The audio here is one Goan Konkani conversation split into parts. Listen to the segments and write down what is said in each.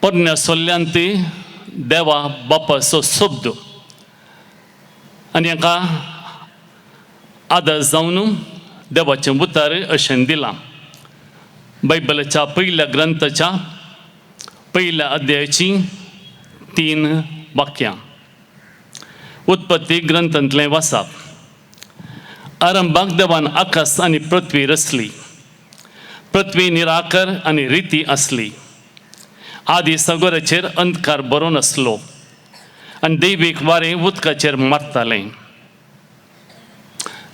पोरण्या सोल्ल्यांत देवा बापाचो शब्द आनी हाका आदार जावन देवाचें उतर अशें दिलां. बायबलाच्या पयल्या ग्रंथाच्या पयल्या अध्यायाचीं 3 वाक्यां. उत्पत्ती ग्रंथांतलें वाचप. आरंभाक देवान आकाश आनी पृथ्वी रचली. पृथ्वी निराकर आनी रिती आसली. आदी सागराचेर अंधकार बरोवन आसलो आनी दैवीक वारें उदकाचेर मारतालें.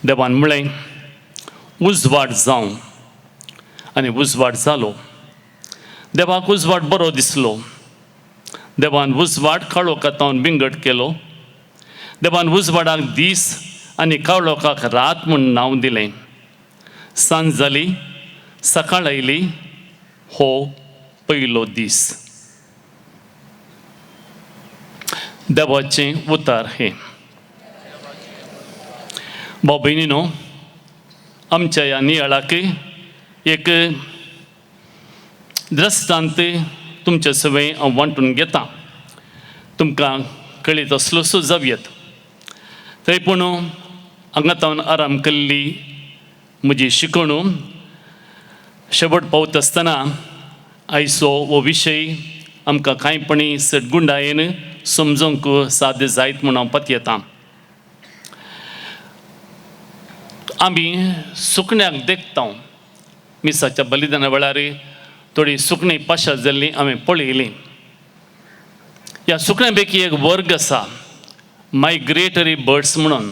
देवान म्हळें, उजवाड जावं, आनी उजवाड जालो. देवाक उजवाड बरो दिसलो. देवान उजवाड काळोखांत विंगड केलो. देवान उजवाडाक दीस आनी काळोखाक रात म्हूण नांव दिलें. सांज जाली, सकाळ आयली, हो पयलो दीस. देवाचें उतार हें. भाव भयणीनो, आमच्या ह्या नियाळाक एक दृश्टांत तुमचे सवें हांव वांटून घेतां. तुमकां कळीत आसलोसो जावयेत, तरी पूण हांगा तावन आराम केल्ली म्हजी शिकवण शेवट पावत आसतना आयचो हो विशय आमकां कांयपणी सटगुंडायेन समजूंक साध्य जायत म्हूण हांव पतयेतां. आमी सुकण्याक देखता. मिसाच्या बलिदाना वेळार थोडी सुकणीं पाशार जाल्लीं हांवें पळयलीं. ह्या सुकण्यां पैकी एक वर्ग आसा मायग्रेटरी बर्ड्स म्हणून,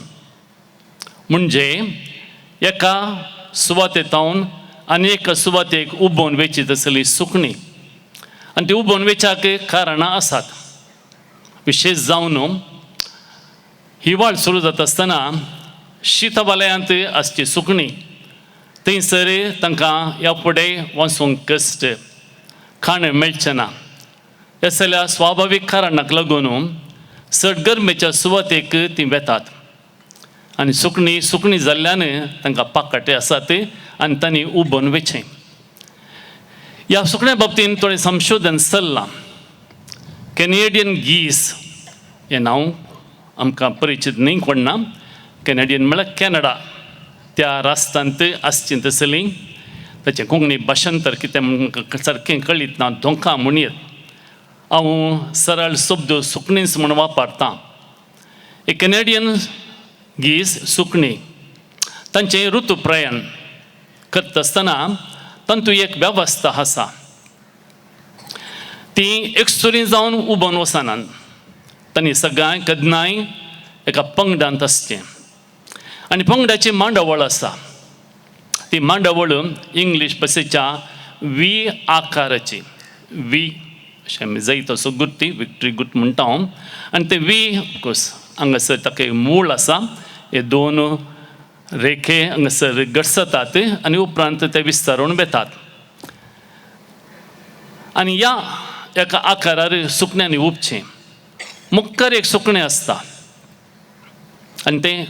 म्हणजे एका सुवातेतावन आनी एका सुवातेक उबोवन वेची तसली सुकणीं. आनी ती उबोवन वेच्याक कारणां आसात. विशेश जावन हिवाळ सुरू जाता आसतना शीतवालयांत आसची सुकणीं, थंयसर तांकां ह्या फुडें वचूंक कश्ट, खाण मेळचें ना. ह्या सगळ्या स्वाभावीक कारणाक लागून चड गरमेच्या सुवातेक तीं वेतात आनी सुकणीं सुकणीं जाल्ल्यान तांकां पाकाटे आसात आनी तांणी उबोवन वेचें. ह्या सुकण्या बाबतीन थोडें संशोधन चल्लां. कॅनेडियन गीस हें नांव आमकां परिचीत न्हय कोण ना. कॅनेडियन म्हळ्यार कॅनडा त्या राष्ट्रांत आसचीं तसलीं. ताचें कोंकणी भाशांतर कितें म्हूण सारकें कळीत ना, धोंकां म्हणयेत. हांव सरळ शब्द सुकणींच म्हूण वापरतां. एक कॅनेडियन गीस सुकणीं तांचें ऋतू प्रयाण करता आसतना तांतूं एक वेवस्था आसा. ती एकसुरी जावन उबोवन वचनात. तांणी सगळ्यां केन्नाय एका पंगडांत आसचें आनी पंगडाची मांडावळ आसा. ती मांडावळ इंग्लीश भाशेच्या वी आकाराची, वी अशें आमी जायत असो गुर्ती विक्टरी गुट म्हणटा हांव. आनी ते वी ऑफकोर्स हांगासर ताका एक मूळ आसा. हे दोन रेखे हांगासर घडसतात आनी उपरांत ते विस्तारून वेतात. आनी ह्या एका आकारार सुकण्यांनी उपचें. मुखार एक सुकणें आसता आनी तें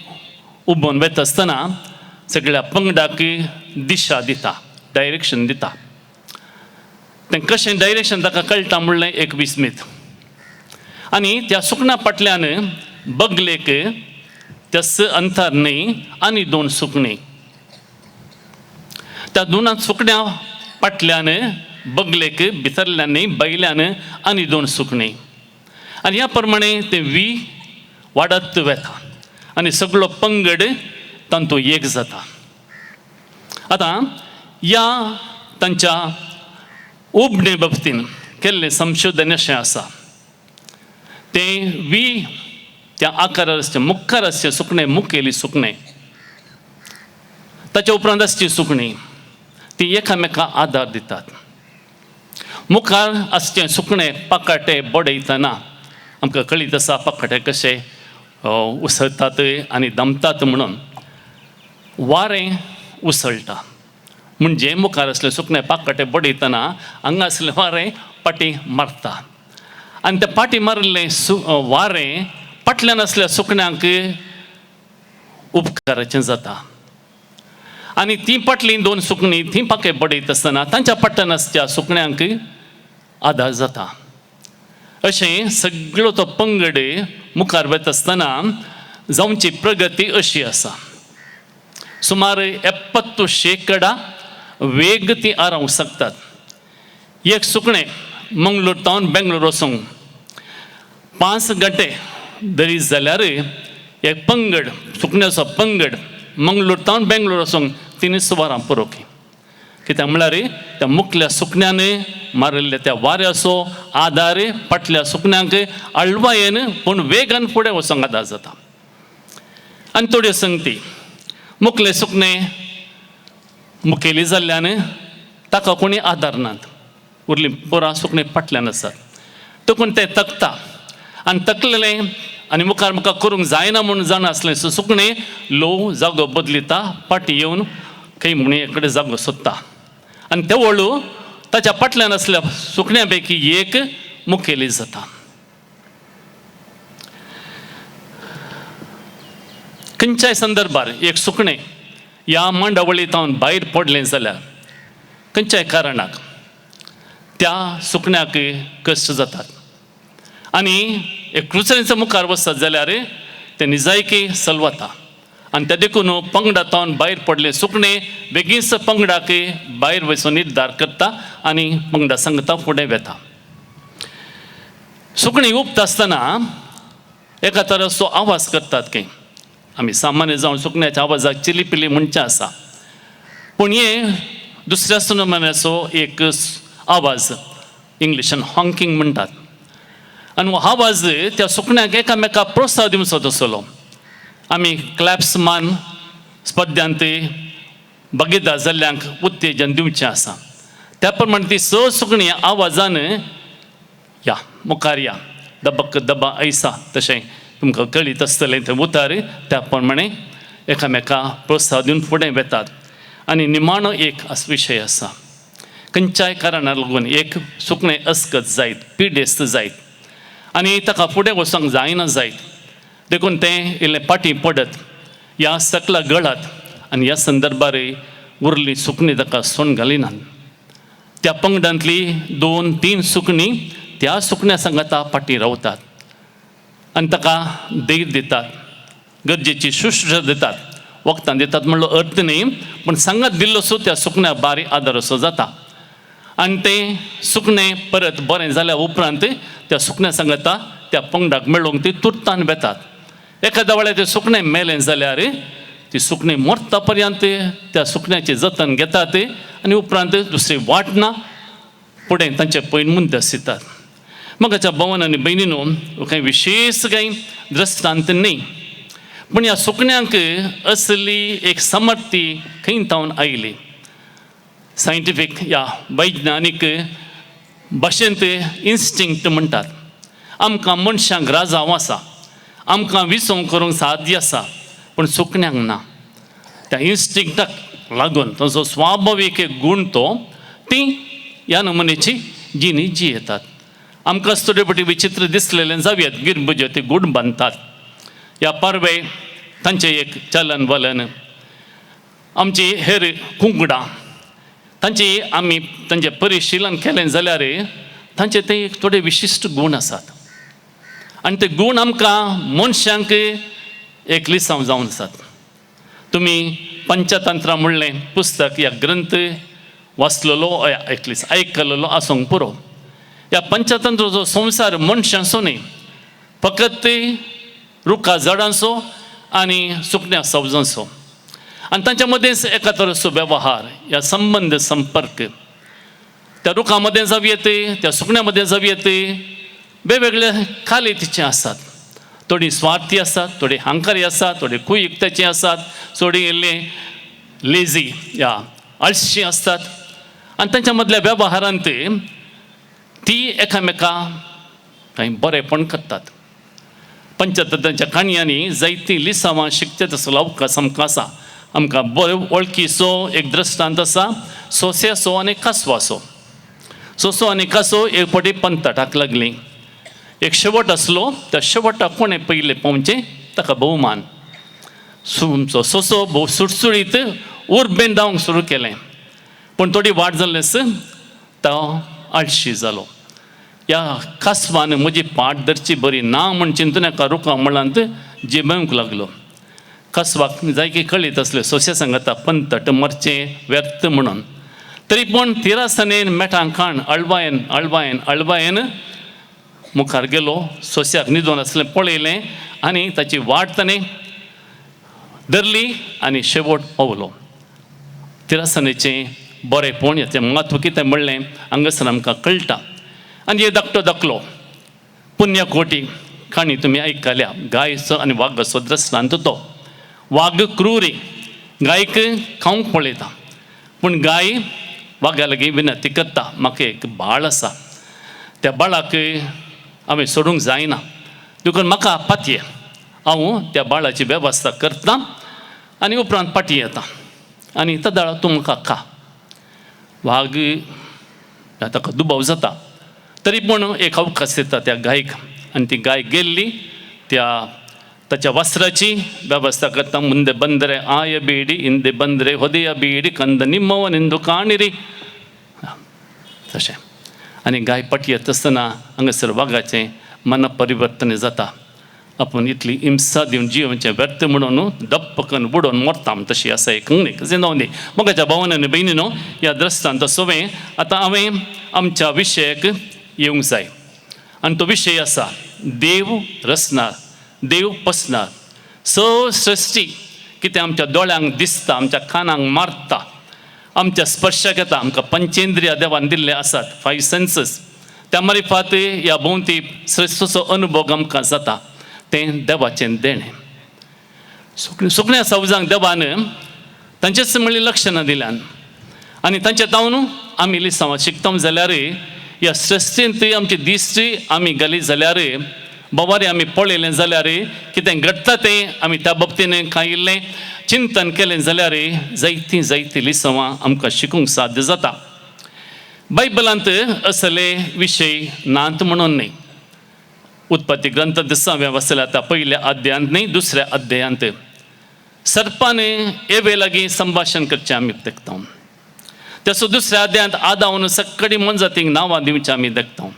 उबोवन वेता आसतना सगळ्या पंगडाक दिशा दिता, डायरेक्शन दिता. तें कशें डायरेक्शन ताका कळटा म्हणलें एक विस्मीत. आनी त्या सुकण्या फाटल्यान बगलेक त्याच अंतर न्हय आनी दोन सुकणीं. त्या दोना सुकण्या फाटल्यान बगलेक भितरल्यान न्हय भायल्यान आनी दोन सुकणीं. आनी ह्या प्रमाणे तें वी वाडत वेता आनी सगळो पंगड तांतूं एक जाता. आतां ह्या तांच्या उबणे बाबतीन केल्लें संशोधन अशें आसा. तें वी त्या आकारार आसचें, मुखार आसचें सुकणें, मुखेली सुकणें, ताच्या उपरांत आसचीं सुकणीं, तीं एकामेका आदार दितात. मुखार आसचें सुकणें पाकाटे बडयतना आमकां कळीत आसा पाकाटे कशे उसळटात आनी दमतात म्हणून. वारें उसळटा म्हणजे मुखार आसलें सुकणें पाकाटे बडयतना हांगा आसलें वारें पाटी मारता आनी तें पाटी मारिल्लें वारें फाटल्यान आसल्या सुकण्यांक उपकाराचें जाता. आनी तीं फाटलीं दोन सुकणीं तीं पाके बडयत आसतना तांच्या फाटल्यान आसच्या सुकण्यांक आदार जाता. अशें सगळो तो पंगड मुखार वता आसतना जावची प्रगती अशी आसा. सुमार 70% वेग ती आरावंक शकतात. एक सुकणें मंगळूर तावन बेंगलोर वचूंक 5 घंटे दरी जाल्यार एक पंगड सुकण्याचो पंगड मंगळूर तावन बेंगलोर वचूंक 3 वरां पुरो. कित्याक म्हळ्यार त्या मुखल्या सुकण्यान मारिल्ल्या त्या वाऱ्याचो आदार फाटल्या सुकण्यांक अळवायेन पूण वेगान फुडें वचूंक आदार जाता. आनी थोड्यो संगती मुखले सुकणें मुखेली जाल्ल्यान ताका कोणी आदार नात, उरली पोरां सुकणें फाटल्यान आसात, देखून तें तकता आनी तकलें आनी मुखार मुखार करूंक जायना म्हूण जाणा आसलें सो सुकणें ल्हव जागो बदलिता, फाटीं येवन खंय म्हूण कडेन जागो सोदता आनी ते वळू ताच्या फाटल्यान आसल्या सुकण्या पैकी एक मुखेली जाता. खंयच्याय संदर्भार एक सुकणें ह्या मांडावळींत भायर पडलें जाल्यार खंयच्याय कारणाक त्या सुकण्याक कश्ट जातात आनी एक क्रुसरीच्या मुखार वचत जाल्यार तें निजायकी सलवता आनी ते देखून पंगडा तावन भायर पडलें सुकणें बेगीनच पंगडाक भायर वचून निर्धार करता आनी पंगडा सांगता फुडें वेता. सुकणीं उपता आसतना एका तराचो आवाज करतात खंय, आमी सामान्य जावन सुकण्याच्या आवाजाक चिलीपिली म्हणचें आसा, पूण हें दुसऱ्या सुनमनाचो एक आवाज इंग्लिशान हॉंकिंग म्हणटात आनी हो आवाज त्या सुकण्याक एकामेका प्रोत्साह दिवचो तसलो. आमी क्लॅप्स मान स्पर्ध्यांत भागीदार जाल्ल्यांक उत्तेजन दिवचें आसा, त्या प्रमाणे ती स सुकणीं आवाजान या मुखार या दबक दबा ऐसा तशें तुमकां कळीत आसतलें तें उतार त्या प्रमाणे एकामेका प्रोत्साह दिवन फुडें वेतात. आनी निमाणो एक विशय आसा, खंयच्याय कारणाक लागून एक सुकणें अस्कत जायत, पिडेस्त जायत आनी ताका फुडें वचूंक जायना जायत, देखून तें इल्लें फाटीं पडत ह्या सकला गळात आनी ह्या संदर्भार उरलीं सुकणीं ताका सोण घालिनात. त्या पंगडांतली 2-3 सुकणीं त्या सुकण्या सांगाता फाटीं रावतात आनी ताका धैर्य दितात, गरजेची शुश्रूषा दितात, वखदां दितात म्हणलो अर्थ न्ही, पूण सांगात दिल्लो सो त्या सुकण्या बारी आदार असो जाता आनी तें सुकणें परत बरें जाल्या उपरांत त्या सुकण्या सांगाता त्या पंगडाक मेळोवंक ती तुर्तान वेतात. एखाद्या वेळार तें सुकणें मेलें जाल्यार ती सुकणें मरता पर्यंत त्या सुकण्याचें जतन घेतात आनी उपरांत दुसरी वाट ना फुडें तांचे पयन मुद्दे दितात. मगाच्या भवन आनी भयणीनो कांय विशेश कांय दृश्टांत न्ही, पूण ह्या सुकण्यांक असली एक समर्थी खंय तावन आयली. सायंटिफीक ह्या वैज्ञानीक भाशेंत इन्स्टिंक्ट म्हणटात. आमकां मनशांक राजांव आसा, आमकां विसव करूंक साध्य आसा, पूण सुकण्यांक ना. त्या इन्स्टिंक्टाक लागून तांचो स्वाभावीक एक गूण तो ती ह्या नमुनेची जिणी जियेतात. आमकां थोडे फावटी विचित्र दिसलेलें जावयात, गिरबुज्यो ते गूण बांदतात, ह्या पारवे तांचें एक चलन वलन, आमची हेर कुंकडां तांची आमी तांचें परिशिलन केलें जाल्यार तांचे ते एक थोडे विशिश्ट गूण आसात आनी ते गूण आमकां मनशांक एक लिसांव जावन आसात. तुमी पंचतंत्र म्हणलें पुस्तक या ग्रंथ वाचलेलो एकलीस आयकलेलो आसूंक पुरो. ह्या पंचतंत्राचो संवसार मनशांचो न्ही, फकत रुखा झाडांचो आनी सुकण्या सवजांचो आनी तांच्या मदेंच एका तरेचो वेव्हार या संबंद संपर्क त्या रुखां मदें जावं येत, त्या सुकण्या मदें जावं येत, वेगवेगळे कालेतीचे आसात. थोडीं स्वार्थी आसात, थोडीं हंकारी आसात, थोडीं कुयुक्ताचीं आसात, थोडीं इल्लीं लेजी या आळशी आसतात आनी तांच्या मदल्या वेव्हारांत ती एकामेका कांय बरेंपण करतात. पंचतंत्राच्या काणयांनी जायतीं लिसांवां शिकचे तसो अवकाश आमकां आसा. आमकां बरो वळखीचो एक दृश्टांत आसा, सोंस्याचो आनी कासवाचो. सोंसो आनी कासव एक फावटी पंतटाक लागलीं. एक शेवट आसलो, त्या शेवटाक कोणें पयलें पावचें ताका भोवमान. तुमचो सोंसो भोव सुटसुटीत उर्बेन धांवंक सुरू केलें, पूण थोडी वाट जाल्लेंच तो आळशी जालो. ह्या कासवान म्हजी पाट धरची बरी ना म्हूण चिंतून एका रुखा मुळांत जिबेवंक लागलो. कासवाक जायकी कळीत आसलें सोंशे सांगता पंतट मरचें व्यर्थ म्हणून, तरी पूण तिरासनेन मेठां खाण अळवायन अळवायन अळवायन मुखार गेलो. सोंश्याक न्हिदून आसलें पळयलें आनी ताची वाट ताणें धरली आनी शेवट पावलो. तिरासनेचें बरेंपण हाचें म्हत्व कितें म्हणलें हांगासर आमकां कळटा. आनी हे धाकटो धाकलो पुण्यकोटी काणी तुमी आयकल्या, गायचो आनी वागाचो दृश्टांत. तो वाग क्रुरी गायक खावंक पळयता, पूण गाय वागा लागीं विनंती करता, म्हाका एक बाळ आसा, त्या बाळाक हांवें सोडूंक जायना, देखून म्हाका पातये, हांव त्या बाळाची वेवस्था करता आनी उपरांत फाटीं येता आनी तदाळ तूं म्हाका खा. वाग ताका दुबाव जाता, तरी पूण एक अवकाश दिता त्या गायक आनी ती गाय गेल्ली त्या ताच्या वस्त्राची वेवस्था करता. मुंदे बंदरे आय बीडी इंदे बंदरे होदया बीडी कंद निम्मव निंदू काणिरी तशें. आनी गाय फाटी येता आसतना हांगासर वागाचें मन परिवर्तन जाता. आपूण इतली हिंसा दिवन जियोवचें व्यर्थ म्हणून दप्प करून बुडोवन मरता तशी आसा एक कशें जावं दी. मोगाच्या भावान आनी भयणीनो, ह्या दृश्टांत सोवें आतां हांवें आमच्या विशयाक येवंक जाय आनी तो विशय आसा देव रचणार, देव पसणार. स सृश्टी कितें आमच्या दोळ्यांक दिसता, आमच्या कानांक मारता, आमच्या स्पर्शाक येता, आमकां पंचेंद्रिया देवान दिल्ले आसात, 5 सेन्सीस, त्या मारिफात ह्या भोंवती सृश्टीचो अनुभव आमकां जाता, तें देवाचें देणें. सुकण्या सावजांक देवान तांचेच म्हणलें लक्षणां दिल्यान आनी तांचे तावन आमी लिसांवां शिकता जाल्यार ह्या सृश्टींत आमची दिश्टी आमी घाली जाल्यार, बोवारी आमी पळयलें जाल्यार, कितें घडटा तें आमी त्या बाबतीन कांय इल्लें चिंतन केलें जाल्यार जायतीं जायतीं लिसांवां आमकां शिकूंक साध्य जाता. बायबलांत असले विशय नात म्हणून न्हय. उत्पत्ती ग्रंथ दिसा हांवें वाचल्या आतां पयल्या अध्यायांत न्हय, दुसऱ्या अध्यायांत सर्पान एवे लागीं संभाशण करचें आमी देखता. त्याचो दुसऱ्या अध्यायांत आदावन सक्कडी मनजातींक नांवां दिवचें आमी देखता.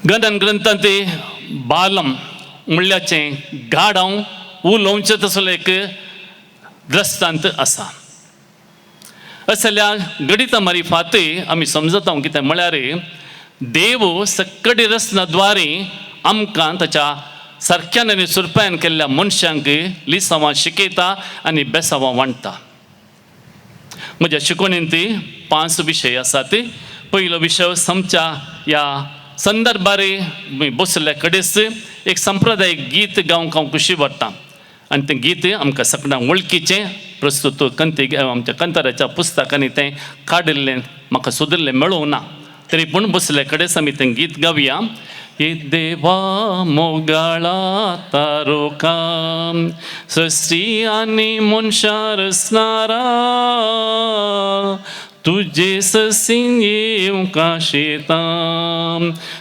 गणन ग्रंथांत बालम म्हणल्याचें गाडांव उलोवचें तसलो एक दृश्टांत आसा. असल्या गणिता मारिफातय आमी समजता कितें म्हळ्यार देव सक्कडी रचना द्वारे आमकां ताच्या सारक्यान आनी सुरपायान केल्ल्या मनशांक लिसांवां शिकयता आनी बेसांवां वांट्टा. म्हज्या शिकवणेंत 5 विशय आसात. पयलो विशय समच्या ह्या संदर्भार बसल्या कडेच एक संप्रदायीक गीत गावंक हांव खुशी वाडटा आनी तें गीत आमकां सगळ्यांक वळखीचें प्रस्तुत कंती आमच्या कंताराच्या पुस्तकांनी तें काडिल्लें म्हाका सोदिल्लें मेळूंक ना, तरी पूण बसल्या कडेच आमी तें गीत गावया. हे देवा मोगाळा तारोका सृश्टी आनी मनशां रचणारा तुजे ससीन येवंक आशेता,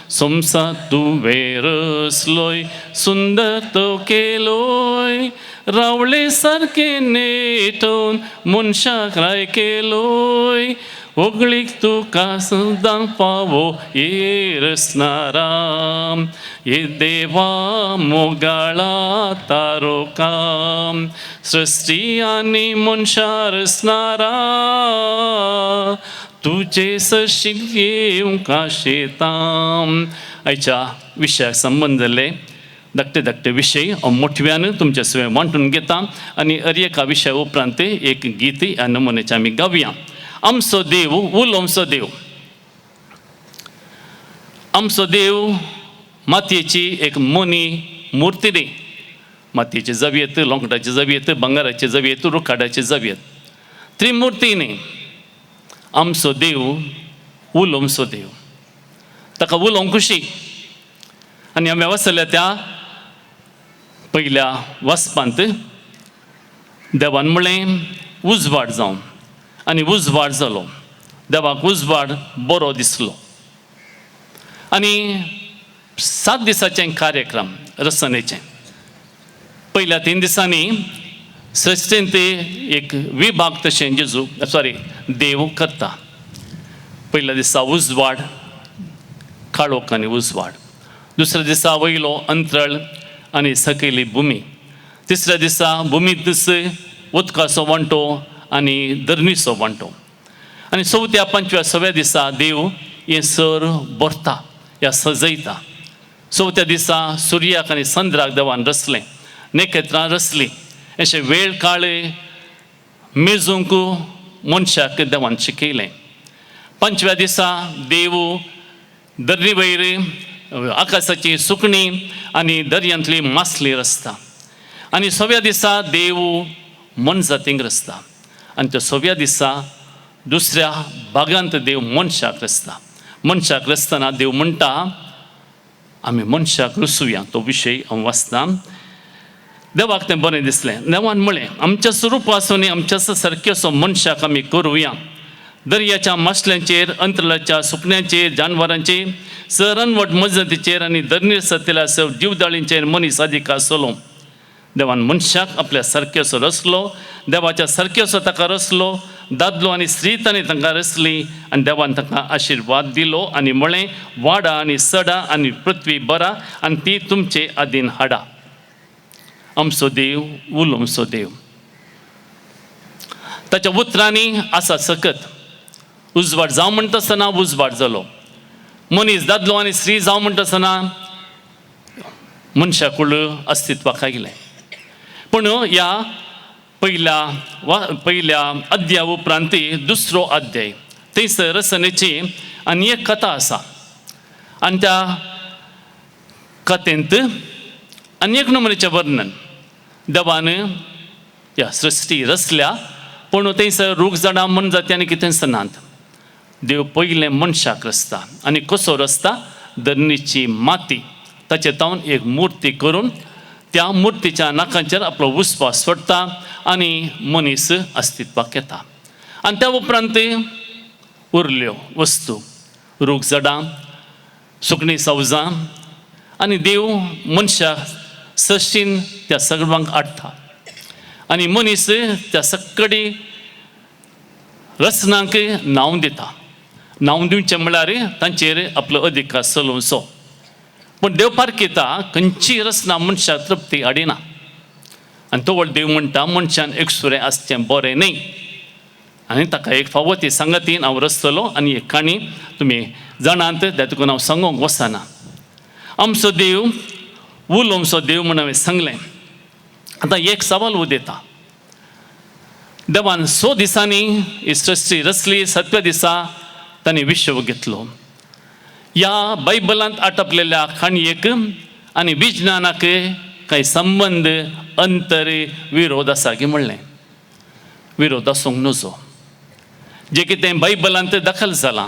संवसार तुवें रचलोय सुंदर तो केलोय, रावळे सारकें नेटोवन मनशाक राय केलोय, होगळीक तुका सदां फावो हे रचणारा, हे देवा मोगाळा तारोका सृश्टी आनी मनशां रचणारा तुजे सशीन येवंक आशेता. आयच्या विशयाक संबंद जाल्ले धाकटे धाकटे विशय हांव मोठव्यान तुमच्या सवें वांटून घेता आनी हर एका विशया उपरांत एक गीत ह्या नमुन्याचें आमी गावया. आमचो देव उलोवचो देव, आमचो देव मातयेची एक मोनी मुर्ती न्ही, मातयेची जावयेत, लोंकडाची जावयेत, भांगराची जावयेत, रुखाडाची जावयेत, त्रिमुर्ती न्ही. आमचो देव उलोवचो देव, ताका उलोवंक खुशी. आनी आमी वसल्या त्या पयल्या वाचपांत देवान म्हणलें उजवाड जावं आनी उजवाड जालो. देवाक उजवाड बरो दिसलो. आनी 7 दिसाचें कार्यक्रम रचनेचें पयल्या 3 दिसांनी सृश्टींत एक विभाग तशें जेजू सॉरी देव करता. पयल्या दिसा उजवाड, काळोख आनी उजवाड. दुसऱ्या दिसा वयलो अंतरळ आनी सकयली भुमी. तिसऱ्या दिसा भुमींतच उदकाचो वांटो आनी धरणीचो वांटो. आनी चवथ्या पांचव्या सव्या दिसा देव हें सर भरता या सजयता. चवथ्या दिसा सुर्याक आनी चंद्राक देवान रचलें, नखेत्रां रचलीं. अशें वेळ काळ मेजूंक मनशाक देवान शिकयलें. पांचव्या दिसा देव धरणी वयर आकाशाची सुकणीं आनी दर्यांतली मासली रचता. आनी सव्या दिसा देव मनजातींक रचता. आनी त्या सव्या दिसा दुसऱ्या भागांत देव मनशाक रचता. मनशाक रचतना देव म्हणटा आमी मनशाक रचुया. तो विशय हांव वाचतां. देवाक तें बरें दिसलें. देवान म्हळें आमच्या स्वरुपाचो आनी आमच्या सारकेचो मनशाक आमी करुया. दर्याच्या मासल्यांचेर, अंतराच्या सुकण्यांचेर, जानवरांचेर, सरनवट मजतीचेर आनी धरणीर सतेल्या सव जिवदाळींचेर मनीस अधिकार चलोवं. देवान मनशाक आपल्या सारकेचो रचलो, देवाच्या सारकेचो ताका रचलो. दादलो आनी स्त्री ताणें तांकां रचली आनी देवान तांकां आशिर्वाद दिलो आनी म्हळें वाडा आनी सडा आनी पृथ्वी बरा आनी ती तुमचे आदीन हाडा. आमचो देव उलोवचो देव, ताच्या उतरांनी आसा सकत. उजवाड जावं म्हणटा आसतना उजवाड जालो. मनीस दादलो आनी स्त्री जावं म्हणटा आसतना मनशाकूळ अस्तित्वाक आयलें. पूण ह्या पयल्या अध्याय उपरांत दुसरो अध्याय थंयसर रचनेची आनी एक कथा आसा. आनी त्या कथेंत आनी एक नमुन्याचें वर्णन देवान ह्या सृश्टी रचल्या. पूण थंयसर रूख झाडां मनजाती आनी कितेंच नात. देव पयलें मनशाक रचता आनी कसो रचता? धरणीची माती ताचे तावन एक मुर्ती करून त्या मुर्तीच्या नाकांचेर आपलो उस्वास सोडटा आनी मनीस अस्तित्वाक येता. आनी त्या उपरांत उरल्यो वस्तू, रूख झाडां, सुकणीं सवजां आनी देव मनशाक सृश्टीन त्या सगळ्यांक हाडटा आनी मनीस त्या सगळी रचनांक नांव दिता. नांव दिवचें म्हळ्यार तांचेर आपलो अधिकार चलोवचो. पूण देव पारखिता खंयची रचना मनशाक तृप्ती हाडिना. आनी तो देव म्हणटा मनशान एकसुरें आसचें बरें न्हय. आनी ताका एक फावो ती सांगातीन हांव रचतलो. आनी एक काणी तुमी जाणात, देखून हांव सांगूंक वचना. आमचो देव उलोवचो देव म्हूण हांवें सांगलें. आतां एक सवाल उदेता. देवान 6 दिसांनी ही सृश्टी रचली, सातव्या दिसा ताणें विश्व घेतलो. ह्या बायबलांत आटपलेल्या काणयेक आनी विज्ञानाक कांय संबंद, अंतर, विरोध आसा की म्हणलें? विरोध आसूंक नजो. जें कितें बायबलांत दाखल जालां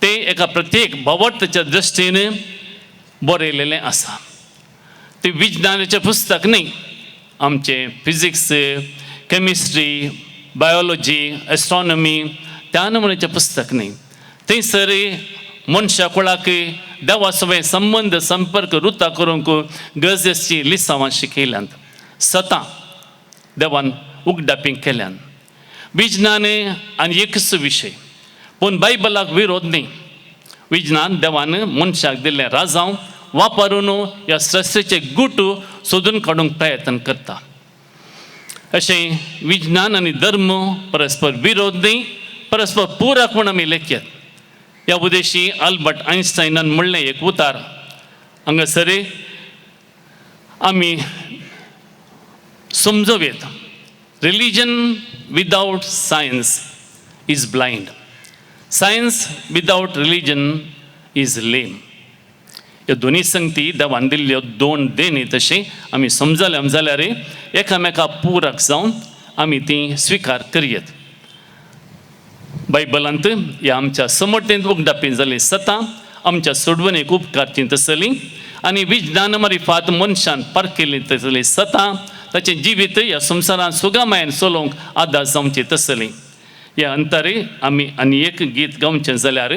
तें एका प्रत्येक भावार्थाच्या दृश्टीन बरयलेलें आसा. तें विज्ञानाचें पुस्तक न्हय. आमचें फिजिक्स, केमिस्ट्री, बायोलॉजी, एस्ट्रॉनॉमी त्या नमुन्याचें पुस्तक न्हय. थंयसर मनशा कुळाक देवा सवें संबंद, संपर्क रुता करूंक गरजेची लिसांवां शिकयल्यांत. सतां देवान उगडापी केल्यान. विज्ञान आनी एकच विशय, पूण बायबलाक विरोध न्हय. विज्ञान देवान मनशाक दिल्लें राजांव वापरून ह्या सृश्टीचे गूट सोदून काडूंक प्रयत्न करता. अशें विज्ञान आनी धर्म परस्पर विरोध न्हय, परस्पर पूरक म्हूण आमी लेखयत. ह्या उद्देशी अल्बर्ट आयन्स्टायनान म्हणलें एक उतार हांगासर आमी समजूं येता. Religion without science is blind, science without religion is lame. ह्यो दोनी संगती देवान दिल्ल्यो दोन देणी तशें आमी समजले जाल्यार एकामेका पूरक जावन आमी ती स्विकार करयत. बायबलांत ह्या आमच्या समर्थेंत उगडापी जाली सतां आमच्या सोडवणेक उपकारची तसली आनी विज्ञान मारिफात मनशान पारखिल्ली तसली सतां ताचें जिवीत ह्या संवसारांत सुगामायेन चलोवंक आदार जावची तसली. ह्या अंतरे आमी आनी एक गीत गावचें जाल्यार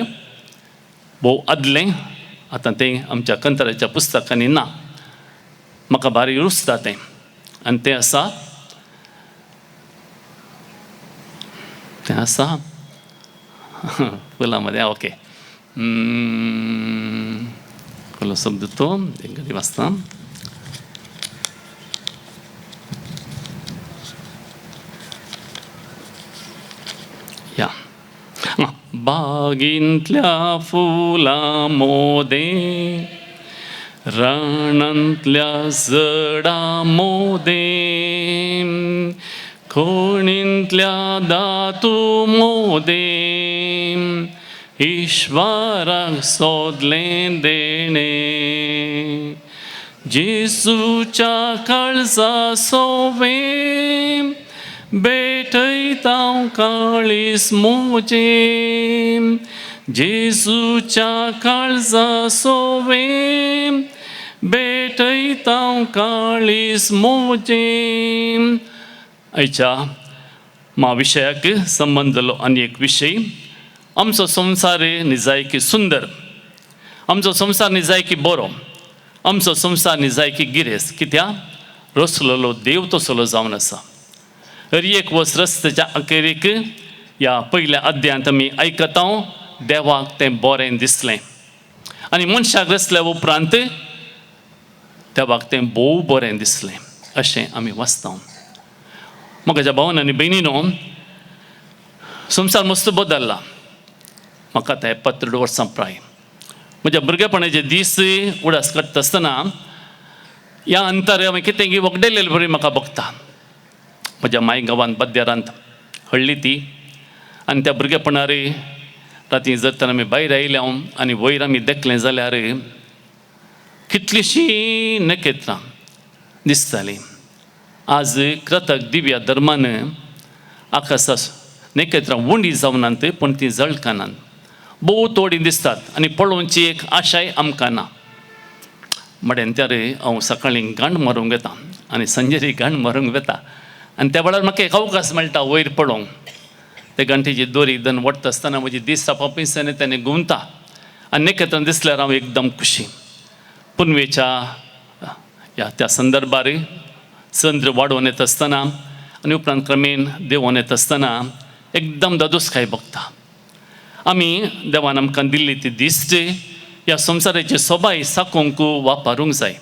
भोव आदलें, आतां तें आमच्या कंत्राच्या पुस्तकांनी ना. म्हाका भारी रुचता तें आनी तें आसा, तें आसा फुलां मदें ओके पयलो शब्द तो एक घडी वाचता. या बागींतल्या फुलां मोदें रानांतल्या झडां मोदें खोणींतल्या धातू मोदें ईश्वराक सोदलें देणें जेजूच्या काळजा सोवें भेटयता काळीज म्हजें जेजूच्या काळजा सोवें भेटयता काळीज म्हजें. आयच्या मा विशयाक संबंद जालो आनी एक विशय. आमचो संवसार निजायकी सुंदर, आमचो संवसार निजायकी बरो, आमचो संवसार निजायकी गिरेस्त. कित्याक रसलेलो देव तसलो जावन आसा. हर एक वस रस्त्याच्या अखेरीक ह्या पयल्या अध्यायांत आमी आयकता देवाक तें बरें दिसलें आनी मनशाक रसल्या उपरांत देवाक तें भोव बरें दिसलें अशें आमी वाचता. म्हज्या भावन आनी भयणीनो, संवसार मस्त बदल्ला. म्हाका आतां 72 वर्सां प्राय. म्हज्या भुरगेपणाचे दीस उडास काडटा आसतना ह्या अंतर हांवें कितें वगडेल्ले बरी म्हाका बघता. म्हज्या माय गांवांत बद्यारांत हळ्ळी ती आनी त्या भुरगेपणार राती जर तर आमी भायर आयले हांव आनी वयर आमी देखलें जाल्यार कितलींशीं नखेत्रां दिसतालीं. आज कृतक दिव्या धर्मान आकाशा नखेत्रां उंडी जावनात पूण तीं जळकनात, भोव थोडीं दिसतात आनी पळोवची एक आशाय आमकां ना. मडेन त्या रे हांव सकाळीं गांड मारूंक वता आनी सांजेरी गांड मारूंक वता आनी त्या वेळार म्हाका एक अवकाश मेळटा वयर पळोवंक. ते गांठीची दोरी दन वडटा आसतना म्हजी दीस पिंसांनी तेणे घुंवता आनी नखेत्रां दिसल्यार हांव एकदम खुशी. पुनवेच्या ह्या त्या संदर्भार चंद्र वाडोवन येता आसतना आनी उपरांत क्रमेन देंवोन येता आसतना एकदम दादोसकाय बघता. आमी देवान आमकां दिल्ली ती दिश्ट ह्या संवसाराची सोबाय साकोवंक वापरूंक जाय.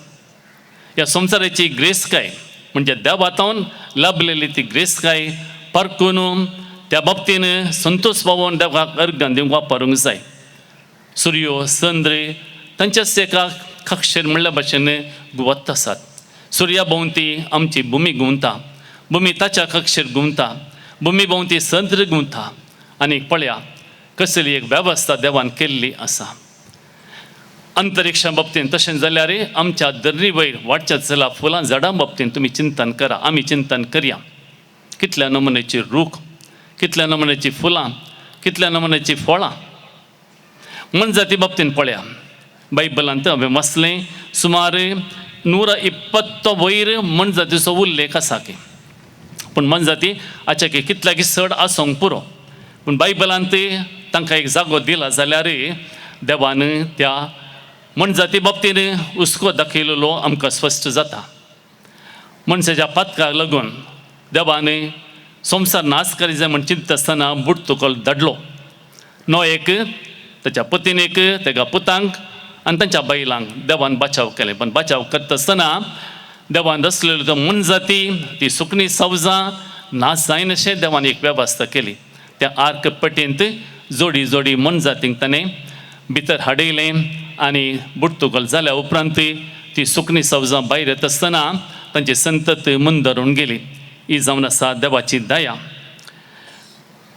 ह्या संवसाराची ग्रेसकाय म्हणजे देवातावन लाभलेली ती ग्रेसकाय पारकून त्या बाबतीन संतोश पावोवन देवाक अर्गान दिवंक वापरूंक जाय. सुर्यो चंद्र तांच्याच एका कक्षेर म्हणल्या भाशेन घुंवत आसात. सुर्या भोंवती आमची भुमी घुंवता, भुमी ताच्या कक्षेर घुंवता, भुमी भोंवती चंद्र घुंवता आनी पळया कसली एक वेवस्था देवान केल्ली आसा. अंतरिक्षा बाबतीन तशें जाल्यार आमच्या धरणी वयर वाडच्या चला फुलां झाडां बाबतीन तुमी चिंतन करा, आमी चिंतन करया. कितल्या नमुन्याची रूख, कितल्या नमुन्याची फुलां, कितल्या नमुन्याची फळां. मनजाती बाबतीन पळया बायबलांत हांवें वाचलें सुमार 120 वयर मनजातीचो उल्लेख आसा की, पूण मनजाती आच्या की कितल्याकी चड आसूंक पुरो, पूण बायबलांत तांकां एक जागो दिला जाल्यार देवान त्या मनजाती बाबतीन हुस्को दाखयलेलो आमकां स्पश्ट जाता. मनशाच्या पातकाक लागून देवान संवसार नाश करी जाय म्हण चिंतता आसतना बुडतुकल धाडलो. नो एक ताच्या पतीनेक, तेका पुतांक आनी तांच्या बायलांक देवान बाचाव केलें. पण बाचाव करता आसतना देवान रचलेलो तो मनजाती ती सुकणी सावजां नाश जायनाशें देवान एक वेवस्था केली. त्या आर्क पटेंत जोडी जोडी मनजातींक ताणें भितर हाडयलें आनी बुडतुकल जाल्या उपरांत ती सुकणी सावजां भायर येता आसतना तांची संतत मुंदरून गेली. ही जावन आसा देवाची दया.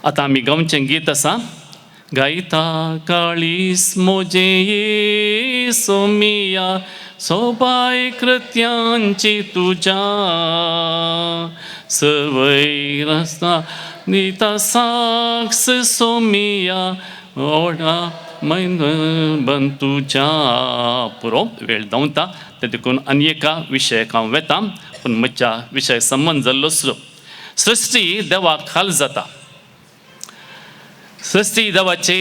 आतां आमी गांवचें गीत आसा, गायता काळीस म्हजें सोमिया सोबाय कृत्यांची तुज्या सवय रस्ता दिता साक्ष सोमिया ओडा मैन तुज्या. पुरो वेळ धांवता ते देखून आनी एका विशयाक हांव वेता, पूण म्हज्या विशय संबंद जाल्लो सृश्टी देवाक खाल जाता. सृश्टी देवाची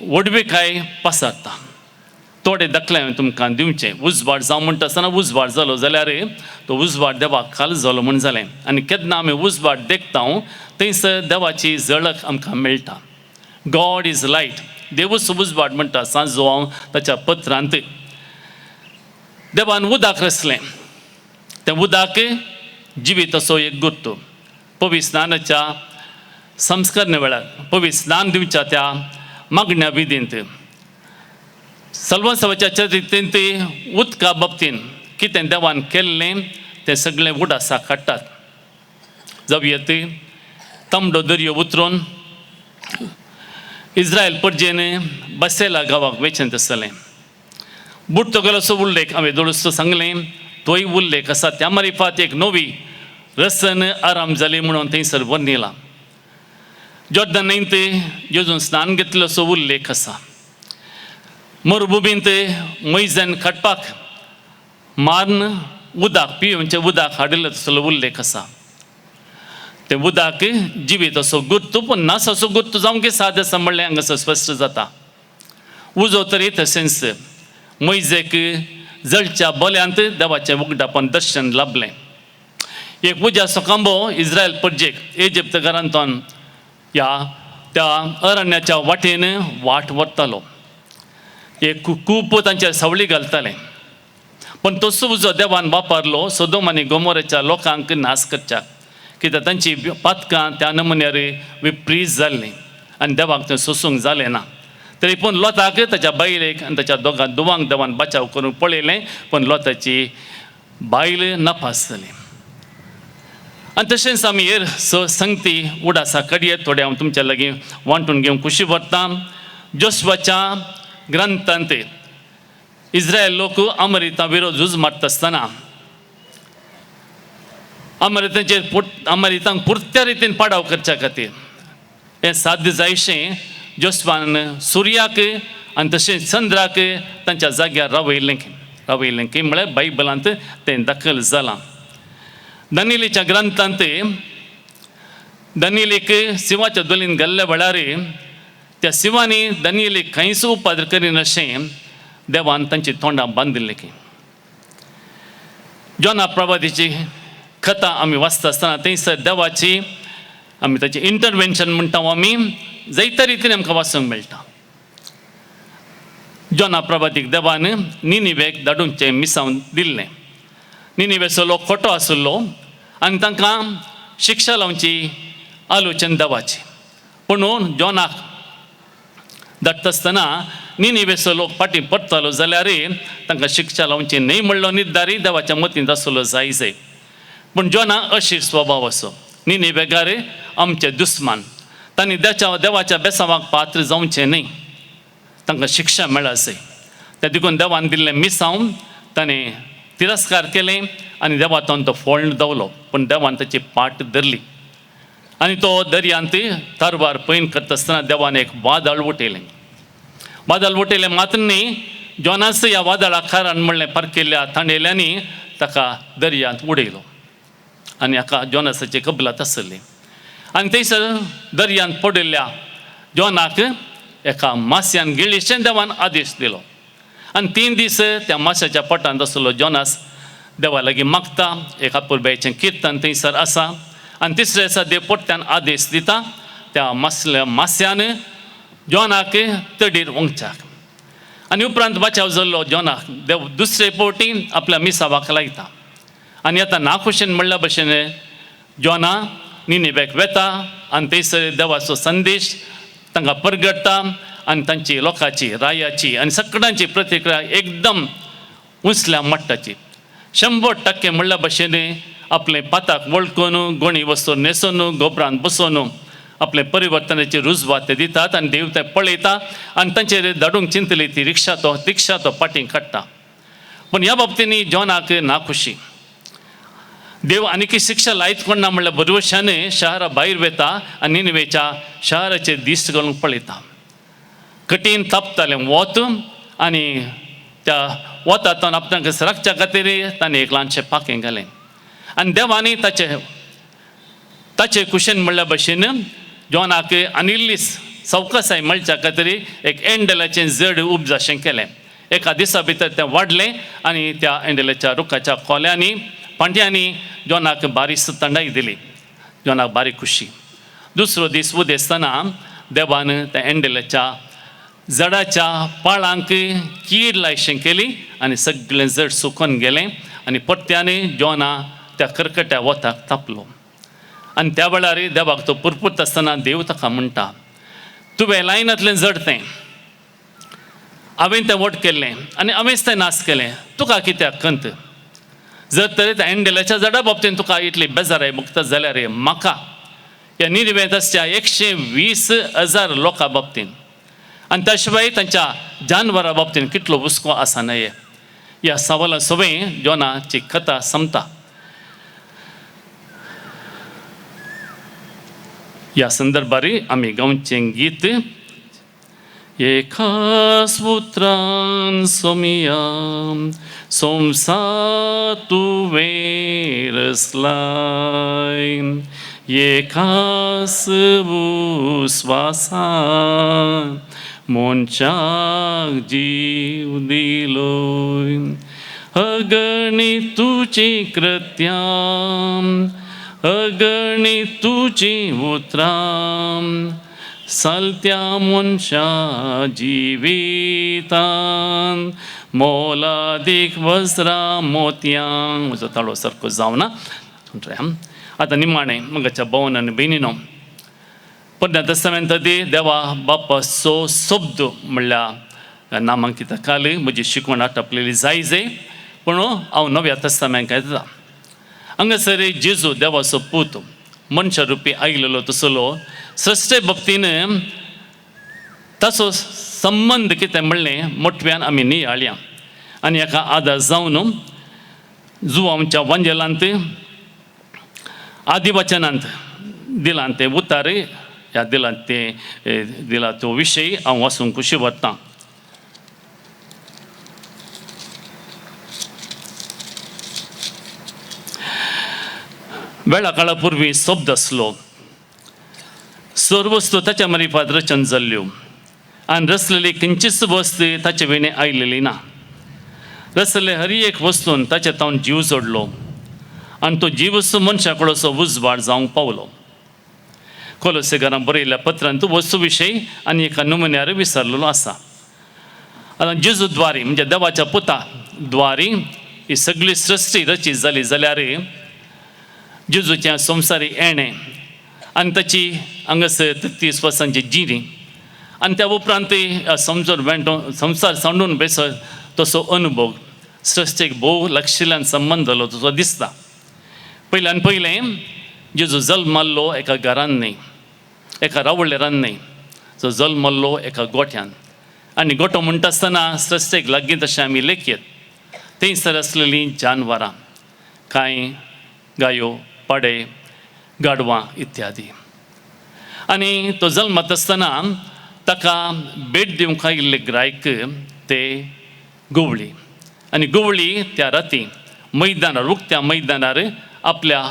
व्हडविकाय पसरता. थोडे दाखले हांवें तुमकां दिवचें. उजवाड जावं म्हणटा आसतना उजवाड जालो जाल्यार तो उजवाड देवाक खाल जालो म्हूण जालें. आनी केन्ना आमी उजवाड देखता थंयसर देवाची झळक आमकां मेळटा. गॉड is light, देवूच उजवाड म्हणटा सांत जुवांव ताच्या पत्रांत. देवान उदक रचलें, तें उदक जिवीत असो एक गुर्त. पवित्र स्नानाच्या संस्करणे वेळार, पवित्र स्नान दिवच्या त्या मागण्या विधींत, सल्वसावाच्या चरित्रेंत उदका बाबतीन कितें देवान केल्लें तें सगळें उडासाक काडटात. जावं येत तांबडो दर्यो उतरून इस्रायल परजेन बसेला गांवाक वेचें आसलें. बुडतो गेलोसो उल्लेख हांवें दोळसो सांगलें, तोय उल्लेख आसा. त्या मारिफात एक नवी रसन आराम जाली म्हणून थंयसर वर्णिलां. जॉर्दन न्हंयत जेजून स्नान घेतलें असो उल्लेख आसा. मरुभुमींत मैजन काडपाक मार्न उदक पिवचें उदक हाडिल्लें तसलो उल्लेख आसा. तें उदक जिवीत असो गुर्त, पूण नासाचो गुर्त जावंक साद आसा म्हणलें हांगासर स्पश्ट जाता. उजो तरी तशेंच मैजेक जळच्या बोल्यांत देवाचें उगडापण दर्शन लाभलें. एक उज्याचो खांबो इस्रायल परजेक इजिप्त घरांतून ह्या त्या अरण्याच्या वाटेन वाट व्हरतालो. एक कूप तांचेर सावळी घालतालें. पूण तो उजो देवान वापरलो सोदोम आनी गोमोराच्या लोकांक नाश करच्याक, कित्याक तांची पातकां त्या नमुन्यार विप्रीत जाल्लीं आनी देवाक तें सोसूंक जालें ना. तरी पूण लोताक, ताच्या बायलेक आनी ताच्या दोगां दुवांक देवान बचाव करूंक पळयलें, पूण लोताची बायल नपास जाली. आनी तशेंच आमी हेर स संगती उडासा कडये थोडे हांव तुमच्या लागीं वांटून घेवंक खुशी व्हरता. जोस्वाच्या ग्रंथांत इस्रायल लोक अमरिता विरोध झूज मारता आसतना अमरितांचेर अमरितांक पुरत्या रितीन पाडाव करच्या खातीर हें साध्य जायशें जोस्वान सुर्याक आनी तशेंच चंद्राक तांच्या जाग्यार रावयलें. रावयलें की म्हळ्यार बायबलांत तें दाखल जालां. दानियेलाच्या ग्रंथांत दानियेलेक शिंवाच्या दोलीन घाल्ल्या वेळार त्या शिंवांनी दानियेलेक कांयच उपाद्र करिनाशें देवान तांची तोंडां बांदिल्लीं की. जोना प्रभातीची कथा आमी वाचता आसतना थंयसर देवाची आमी ताचें इंटरवेन्शन म्हणटा आमी जायत्या रितीन आमकां वाचूंक मेळटा. जोना प्रभातीक देवान निनिवेक धाडूंचें मिसांव दिल्लें. निनिवेचो लोक खोटो आशिल्लो आनी तांकां शिक्षा लावची आलोचन देवाची. पूण जोनाक धाडटा आसतना निनिवेचो लोक फाटीं परतालो जाल्यार तांकां शिक्षा लावची न्हय म्हणलो निर्धारी देवाच्या मतींत आसलो जाय जाय. पूण जोना अशीर स्वभाव असो, निनिवेगार आमचे दुस्मान, तांणी देवाच्या बेसावाक पात्र जावचें न्हय, तांकां शिक्षा मेळासे. त्या देखून देवान दिल्लें मिसांव ताणें तिरस्कार केलें आनी देवातून तो फोळ्ण दवलो. पूण देवान ताची पाट धरली आनी तो दर्यांत तारवार पयण करता आसतना देवान एक वादळ उठयलें. वादळ उठयलें मात्र न्ही, जोनास ह्या वादळाक कारण म्हणलें पारकिल्ल्या तांडेल्यांनी ताका दर्यांत उडयलो आनी हाका जोनासाची कबलात आसली. आनी थंयसर दर्यांत पडिल्ल्या जोनाक एका मास्यान गिळीशें देवान आदेश दिलो. आनी 3 दीस त्या माश्याच्या पोटांत आसलो जोनास देवा लागीं मागता. एक अपुरबायेचें किर्तन थंयसर आसा. आनी तिसऱ्या दिसा देव पोट्ट्यान आदेश दिता त्या मास्यान जोनाक तडीर वंगच्याक. आनी उपरांत बचाव जाल्लो जोनाक देव दुसरे फावटी आपल्या मिसावाक लायता. आनी आतां नाखुशेन म्हणल्या भशेन जोना निनिवेक वेता आनी थंयसर देवाचो संदेश तांकां परगटता आनी तांची लोकांची रायाची आनी सगळ्यांची प्रतिक्रिया एकदम उंचल्या मट्टाची. 100% म्हणल्या भशेन आपलें पाताक वळखून गोणी वस्तू न्हेसून गोबरान बसोवन आपले परिवर्तनाची रुजवात ते दितात आनी देव तें पळयता आनी तांचेर धाडूंक चिंतली ती रिक्षा तो रिक्षा तो फाटीं काडटा. पूण ह्या बाबतींनी जोनाक नाखुशी. देव आनीक शिक्षा लायत कोण ना म्हणल्यार बरवशान शहरा भायर वेता आनी निनिवेच्या शहराचेर दीस घालूंक पळयता. कठीण तापतालें वत आनी त्या वतांतल्यान आपणाक राखच्या खातीर ताणें एक ल्हानशें पाखें घालें आनी देवांनी ताचे ताचे कुशेन म्हणल्या भशेन जोनाक आनी इल्ली सवकासाय मेळच्या खातीर एक एंडलाचें जड उपजाशें केलें. एका दिसा भितर तें वाडलें आनी त्या एंडलाच्या रुखाच्या खोल्यांनी पांट्यांनी जोनाक बारीक थंडाय दिली. जोनाक बारीक खुशी. दुसरो दीस उदेसतना देवान त्या एंडेलाच्या जडाच्या पाळांक कीड लायशें केली आनी सगळें जड सुकून गेलें आनी परत्यान जोना त्या करकट्या वताक तापलो. आनी त्या वेळार देवाक तो पुरपुरता आसतना देव ताका म्हणटा, तुवें लायनांतलें जड तें हांवें तें वट केल्लें आनी हांवेंच तें नाश केलें, तुका कित्याक खंत? जर तर त्या एंडेलाच्या जडा बाबतीन तुका इतली बेजाराय भोगता जाल्यार म्हाका ह्या निरवेंत आसच्या 120,000 लोकां बाबतीन आनी त्या शिवाय तांच्या जानवरां बाबतीन कितलो हुस्को आसा न्हय? ह्या सवाला सवय जोनाची कथा संपता. ह्या संदर्भार आमी गांवचें गीत एकाच उतरान सोमिया संवसार तुवें रचलाय, एकाच उस्वासान मनशाक जीव दिलोय, अगणित तुजी कृत्यां, अगणित तुजी उतरां, सालत्या मनशा जिवितान मोलादीक वज्रां मोतयां. म्हजो ताळो सारको जावना. आतां निमाणें मगाच्या भोवन आनी भयणीनो, पोरण्या तस्तामेंत देवा बापाचो शब्द म्हणल्यार नामांकिता काल म्हजी शिकवण आटपलेली जाय जाय, पूण हांव नव्या तस्तामेंक येता. हांगासर जेजू देवाचो पूत मनशा रुपी आयलेलो तसलो सृश्टे बाबतीन ताचो संबंद कितें म्हणलें मोटव्यान आमी नियाळया आनी हाका आदार जावन जुवांच्या आमच्या वांजेलांत आदिवचनांत दिलां तें उतार ह्या दिलां तें दिला तो विशय हांव वाचूंक खुशी वतां. वेळा काळा पुर्वी शब्द आसलो, सर्वस्तू ताच्या मारिफात रचन जाल्ल्यो आनी रचलेली खंयचीच वस्त ताचे विणे आयलेली ना. रचलेले हर एक वस्तून ताचे तावन जीव जोडलो आनी तो जीवस मनशा कडचो उजवाड जावंक पावलो. कोलोसेकारान बरयल्ल्या पत्रांत वस्तू विशय आनी एका नमुन्यार विसरलेलो आसा. आतां जेजू द्वारी म्हणजे देवाच्या पुता द्वारी ही सगळी सृश्टी रचीत जाली जाल्यार जेजूच्या संवसारी येणें आनी ताची हांगासर 33 वर्सांची जिणी आनी त्या उपरांत समजून वेंटो संवसार सांडून बेसो तसो अनुभव सृश्टीक भोव लागशिल्ल्यान संबंद जालो तसो दिसता. पयल्यान पयलें जेजू जल्मल्लो एका घरान न्हय, एका रावळेरान न्हय, जो जल्मल्लो एका गोठ्यान. आनी गोठो म्हणटा आसतना सृश्टीक लागीं तशें आमी लेखयत थंयसर आसलेलीं जानवरां, कांय गायो, पाडे, गाडवां इत्यादी. आनी तो जल्मत आसतना ताका भेट दिवंक आयिल्ले ग्रायक ते गवळी आनी गवळी त्या राती मैदानार उक्त्या मैदानार आपल्या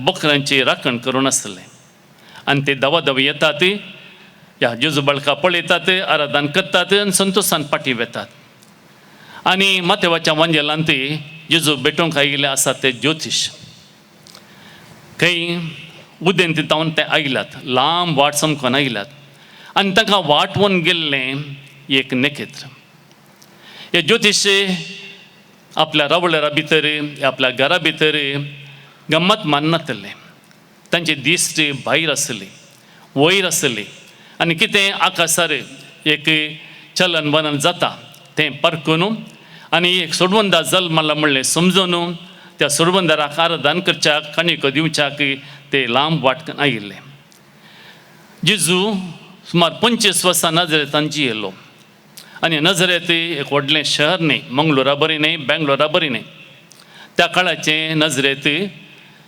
बोकरांची राखण करून आसले आनी ते धांवा धांव येतात, ह्या जेजू बाळका पळयतात, आराधन करतात आनी संतोशान फाटीं वेतात. आनी माथेवाच्या वांजेलांत जेजू भेटोवंक आयिल्ले आसात ते ज्योतीश, खंय उदेंत तावन ते आयल्यात, लांब वाट समकोन आयल्यात आनी तांकां वाटवून गेल्लें एक नखेत्र. हे ज्योतिश आपल्या रावळेरा भितर आपल्या घरा भितर गम्मत माननातले, तांची दिश्ट भायर आसली, वयर आसली आनी कितें आकाशार एक चलन वलन जाता तें परकून आनी एक सोडवंदा जल्मला म्हणलें समजून त्या सोडवंदाराक आराधन करच्याक काणयो दिवच्याक ते लांब वाट आयिल्ले. जेजू सुमार 25 वर्सां नजरेतान जियेलो आनी नजरेत एक व्हडलें शहर न्हय, मंगळुरा बरी न्हय, बेंगलोरा बरी न्हय, त्या काळाचें नजरेत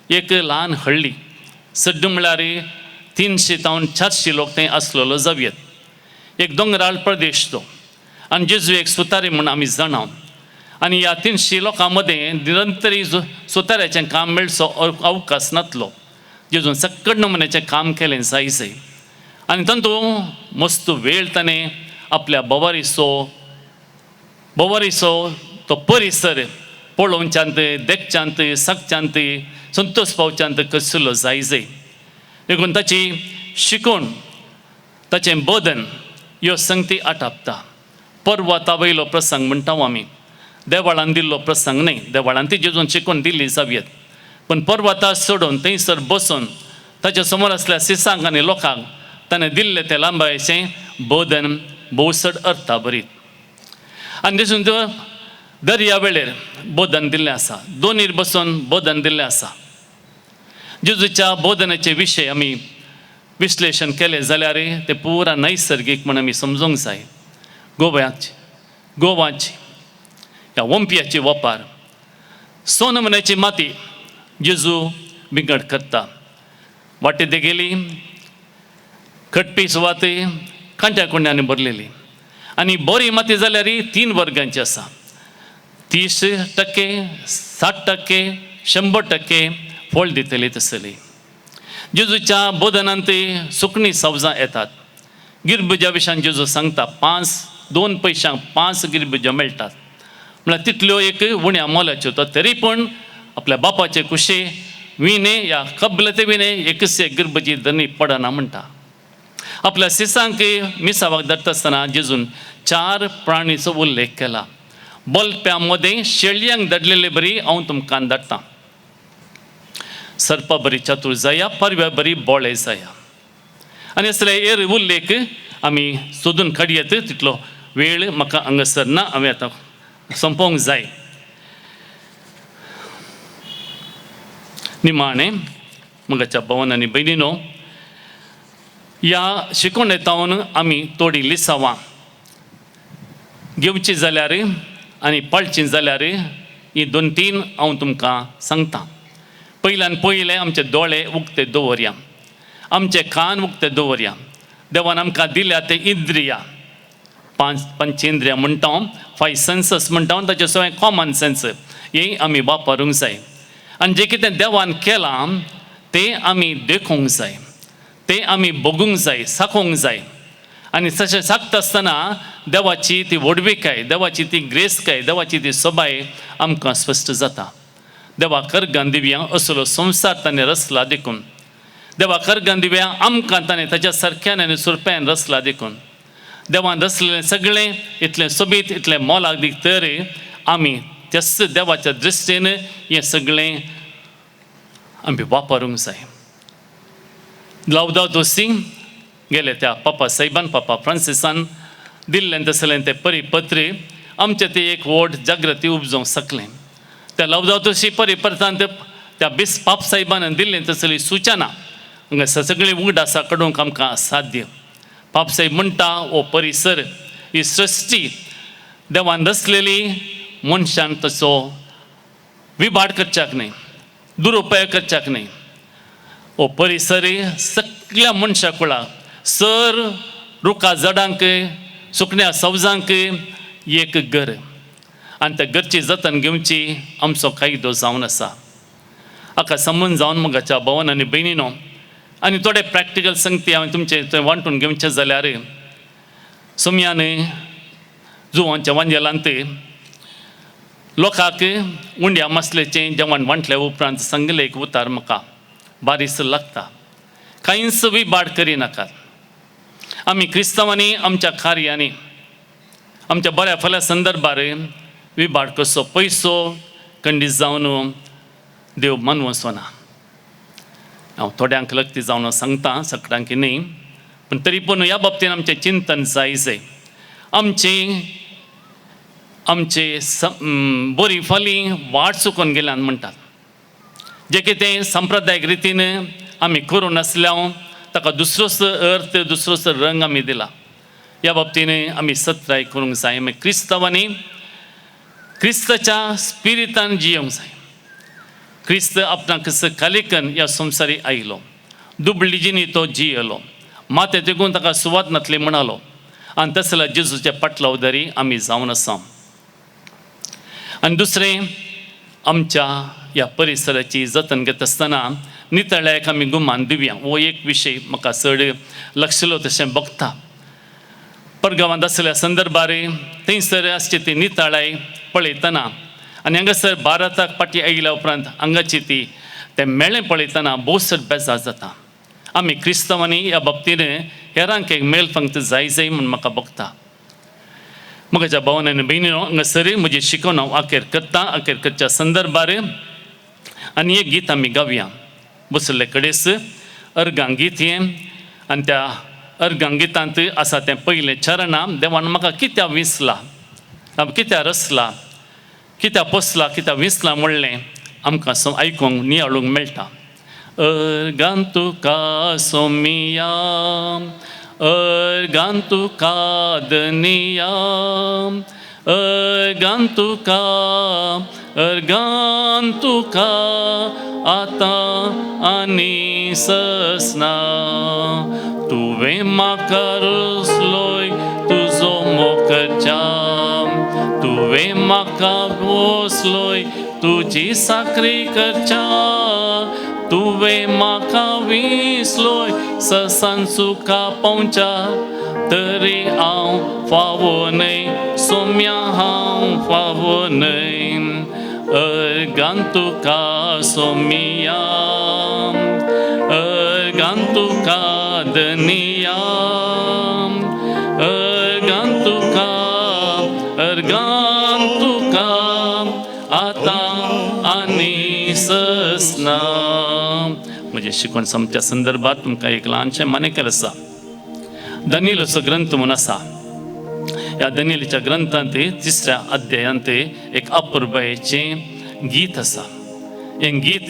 एक ल्हान हळ्ळी, सड्ड म्हळ्यार 300 तावन 400 लोक थंय आसलेलो जावयेत. एक दोंगराळ प्रदेश तो आनी जेजू एक सुतारी म्हूण आमी जाणा आनी ह्या 300 लोकां मदें निरंतरी सुताऱ्याचें काम मेळचो अवकाश नातलो. जेजून सक्कड नमुन्याचें काम केलें जाय जाय आनी तातूंत मस्त वेळ ताणें आपल्या बोवारीचो तो परिसर पळोवच्यांत, देखच्यांत, सागच्यांत, संतोष पावच्यांत कसलो जाय जाय. देखून ताची शिकवण ताचें बोधन ह्यो संगती आटापता. पर्वता वयलो प्रसंग म्हणटा आमी, देवाळान दिल्लो प्रसंग न्हय. देवाळान ती जेजून शिकून दिल्ली जावयेत, पूण पर्वता सोडून थंयसर बसून ताच्या समोर आसल्या सिसांक आनी लोकांक ताणें दिल्लें तें लांबायेचें बोधन भोव चड अर्था बरीत. आनी देखून तो दर्या वेळेर बोधन दिल्लें आसा, दोनीर बसून बोधन दिल्लें आसा. जेजूच्या बोधनाचे विशय आमी विश्लेशण केलें जाल्यार तें पुरा नैसर्गीक म्हण आमी समजूंक जाय. गोव्याची गोवाची ह्या वंपियाची वपार सोनमण्याची माती जेजू बिंगड करता. वाटे देगेली खटपी सुवात कांट्या कुंड्यांनी भरलेली आनी बरी माती जाल्यार 3 वर्गांची आसा. 30%, 60%, 100% फळ दितली तसली. जेजूच्या बोधनांत सुकणी सवजां येतात. गिरबुजा विशयान जेजू सांगता 5-2 पयशांक 5 गिरबुजां मेळटात, म्हळ्यार तितल्यो एक उण्या मोलाच्यो. तो तरी पूण आपल्या बापाचे कुशे विणे या कबलते विणे एकच एक गिरबुजी धनी पडना म्हणटा. आपल्या सिसांक मिसावाक धरता आसतना जेजून 4 प्राणीचो उल्लेख केला. बलप्यां मदें शेळयांक धाडलेले बरी हांव तुमकां धाडटा. सर्पा बरी चातूर जाया, परव्या बरी बोळे जाया. आनी असले हेर उल्लेख आमी सोदून काडयेत, तितलो वेळ म्हाका हांगासर ना, हांवें आतां सोंपोवंक जाय. निमाणें म्हज्या भवन आनी भयणीनो, ह्या शिकोवणेतावन आमी थोडीं लिसांवां घेवची जाल्यार आनी पाळची जाल्यार ही 2-3 हांव तुमकां सांगता. पयल्यान पयलें आमचे दोळे उक्ते दवरया, आमचे कान उक्ते दवरया. देवान आमकां दिल्या ते इंद्रिया, 5 पंचेंद्रियां म्हणटा, 5 सेन्सस म्हणटा, ताचे सगळें कॉमन सेन्स हें आमी वापरूंक जाय. आनी जें कितें देवान केलां तें आमी देखूंक जाय, तें आमी भोगूंक जाय, साकोंक जाय. आनी तशें साकता आसतना देवाची ती व्हडविकाय, देवाची ती ग्रेसकाय, देवाची ती सोबाय आमकां स्पश्ट जाता. देवा करगान दिवया असलो संवसार ताणें रचला देखून, देवा करगान दिवया आमकां ताणें ताच्या सारक्यान आनी सुरप्यान रचला देखून, देवान रचलेलें सगळें इतलें सोबीत, इतलें मोलादीक, तर आमी त्याच देवाच्या दृश्टीन हें सगळें आमी वापरूंक जाय. लावदातो सी गेले त्या पापा साहेबान, पापा फ्रांसिसान दिल्लें तसलें तें परिपत्र आमचें तें एक व्हड जागृती उपजोवंक शकलें. त्या लावदातो सी परिपत्रांत त्या बिस पाप साहेबान दिल्लें तसली सुचना हांगा सगळीं उगडासा काडूंक आमकां असाध्य. पाप साहेब म्हणटा हो परिसर, ही सृश्टी देवान रचलेली, मनशान तसो विभाड करच्याक न्हय, दुरुपयोग करच्याक न्हय. हो परिसर सगळ्या मनशा कुळाक, सर रुखा झाडांक, सुकण्या सवजांक एक घर, आनी त्या घरची जतन घेवची आमचो कायदो जावन आसा. हाका संबंद जावन म्हज्या भवन आनी भयणीनो आनी थोडे प्रॅक्टिकल संगती हांवें तुमचे थंय वांटून घेवचें जाल्यार, सोमयान जुवांच्या वांजेलांत लोकांक उंड्या मसल्याचें जेवण वांटल्या उपरांत सांगलें एक उतार म्हाका बारीस लागता. कांयच विबाड करिनाकात. आमी क्रिस्तांवांनी आमच्या कार्यांनी आमच्या बऱ्या फल्या संदर्भार विबाड कसो पयसो खंडीत जावन देव मानवचो ना. हांव थोड्यांक लक्ती जावन सांगता, सगळ्यांक न्हय, पूण तरी पूण ह्या बाबतीन आमचें चिंतन जाय जाय. आमचें आमचे बरी फाली वाट चुकोन गेल्यान म्हणटात. जें कितें संप्रदायीक रितीन आमी करूं नासल्यार ताका दुसरोच अर्थ, दुसरोच रंग आमी दिला. ह्या बाबतीन आमी सत्राय करूंक जाय. आमी क्रिस्तांवांनी क्रिस्ताच्या स्पिरितान जियोंक जाय. क्रिस्त आपणाक खालीकन ह्या संवसारी आयलो, दुबळी जिणी तो जियेलो, माते तेगून ताका सुवात नातली म्हणालो, आनी तसल्या जेजूच्या पाटलावदारी आमी जावन आसा. आनी दुसरें, आमच्या ह्या परिसराची जतन घेता आसतना नितळ्याक आमी गुमान दिवया. हो एक विशय म्हाका चड लक्षलो तशें बघता. परगांवांत आसल्या संदर्भार थंयसर आसची ती नितळाय पळयतना आनी हांगासर भारताक फाटीं आयल्या उपरांत हांगाची ती तें मेळें पळयतना भोव चड बेजार जाता. आमी क्रिस्तांवांनी ह्या बाबतीन हेरांक एक मेल पंक्त जाय जाय म्हूण म्हाका भोगता. म्हज्या भावान आनी भयणीनो, हांगासर म्हजी शिकवण हांव अखेर करता. अखेर करच्या संदर्भार आनी एक गीत आमी गावया बसले कडेच. अर्गां गीत हें आनी त्या अर्गां गितांत आसा तें पयलें चरणां, देवान म्हाका कित्या विंचला, कित्या रचला, कित्या पोसला, कित्या विंचला म्हणलें आमकां आयकूंक नियाळूंक मेळटा. अर्गां तुका सोमिया, अर्गां तुका धनिया, अर्गां तुका, अर्गां तुका आतां आनी ससना. तुवें म्हाका रचलोय तुजो मोकच्या, तुवें म्हाका पोसलोय तुजी साकरी करच्या, तुवें म्हाका विसलोय ससान सुखा पावच्या, तरी हांव फावो न्हय सोम्या, हांव फावो न्हय. अर्गां तुका सोमिया, अर्गां तुका धनिया, अर्गां तुका, अर्गां तुका आतां आनी ससना. म्हजें शिकवण सोंपच्या संदर्भात तुमकां एक ल्हानशें मानेकर आसा. दानियेलाचो ग्रंथ म्हूण आसा. ह्या दानियेलाच्या ग्रंथांत तिसऱ्या अध्यायांत एक अपुरबायेचें गीत आसा. हें गीत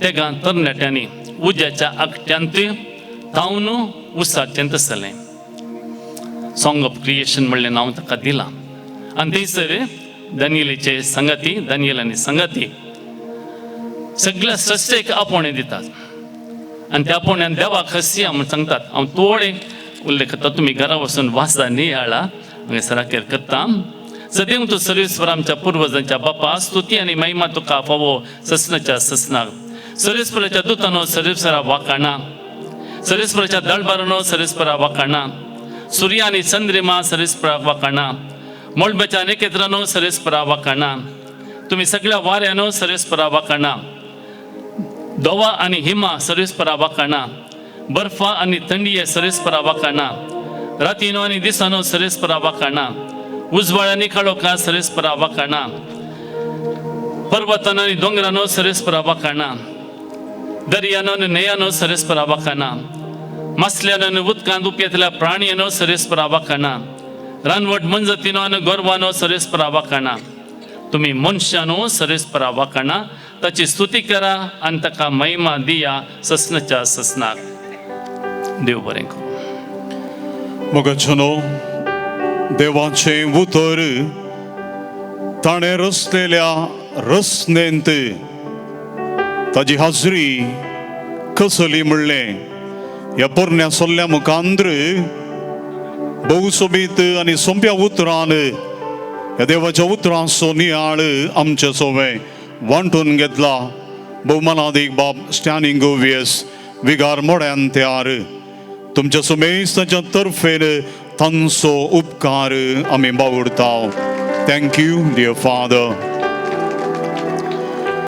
तेगां तरणाट्यांनी उज्याच्या आगट्यांत धांवन उसाचें आसलें. सॉंग ऑफ क्रिएशन म्हणलें नांव ताका दिलां. आनी थंयसर दानियेलाचे संगाती, दानियल आनी संगाती सगळ्या सृश्टेक आपोवणें दितात आनी त्या आपोवण्यान देवाक हसया म्हूण सांगतात. हांव थोडें उल्लेख करता, तुमी घरा वचून वाचा, नियाळा. हांगासर अखेर करता. सदैव तूं सर्वेस्पर, आमच्या पुर्वजांच्या बापा, स्तुती आनी महिमा तुका फावो ससनाच्या ससनाक. सर्वेस्पराच्या दुतानो सर्वेस्परा वाखाणा, सर्वेस्पराच्या दळबारानो सर्वेस्परा वाखाणा, सूर्य आनी चंद्रिमा सर्वेस्परा वाखाणा, मळबाच्या नखेत्रानो सर्वेस्परा वाखाणा, तुम्ही सगळ्या वाऱ्यानो सर्वेस्परा वाखाणा, दवा आनी हिमा सर्वेस्परा वाखाणा, बर्फा आनी थंडये सर्वेस्परा वाखाणा, रातीनो आनी दिसानो सर्वेस्परा वाखाणा, उजवाड आनी काळोखा सर्वेस्परा वाखाणा, पर्वतानो आनी दोंगरानो सर्वेस्परा वाखाणा, दर्यानो आनी न्हंयानो सर्वेस्परा वाखाणा, मासल्यानो आनी उदकांत उपेतल्या प्राणयांनो सर्वेस्परा वाखाणा, रानवट मोनजातीनो आनी गोरवानो सर्वेस्परा वाखाणा, तुमी मनशानो सर्वेस्परा वाखाणा, ताची स्तुती करा आनी ताका महिमा दिया ससनाच्या ससनाक. देव बरें करूं. मोगाच्यानो, देवाचें उतर ताणें रचलेल्या रचनेंत ताजी हाजरी कसली म्हणलें ह्या पोरण्या सोल्ल्या मुखांद्र भोव सोबीत आनी सोंप्या उतरान ह्या देवाच्या उतरांचो नियाळ आमचे सोवे वांटून घेतला भोवमानादीक बाब स्टॅनी गोवियस, विगार मोड्यान त्यार. तुमच्या समेस्ताच्या तर्फेन तांचो उपकार आमी बावुरता. Thank you, dear Father.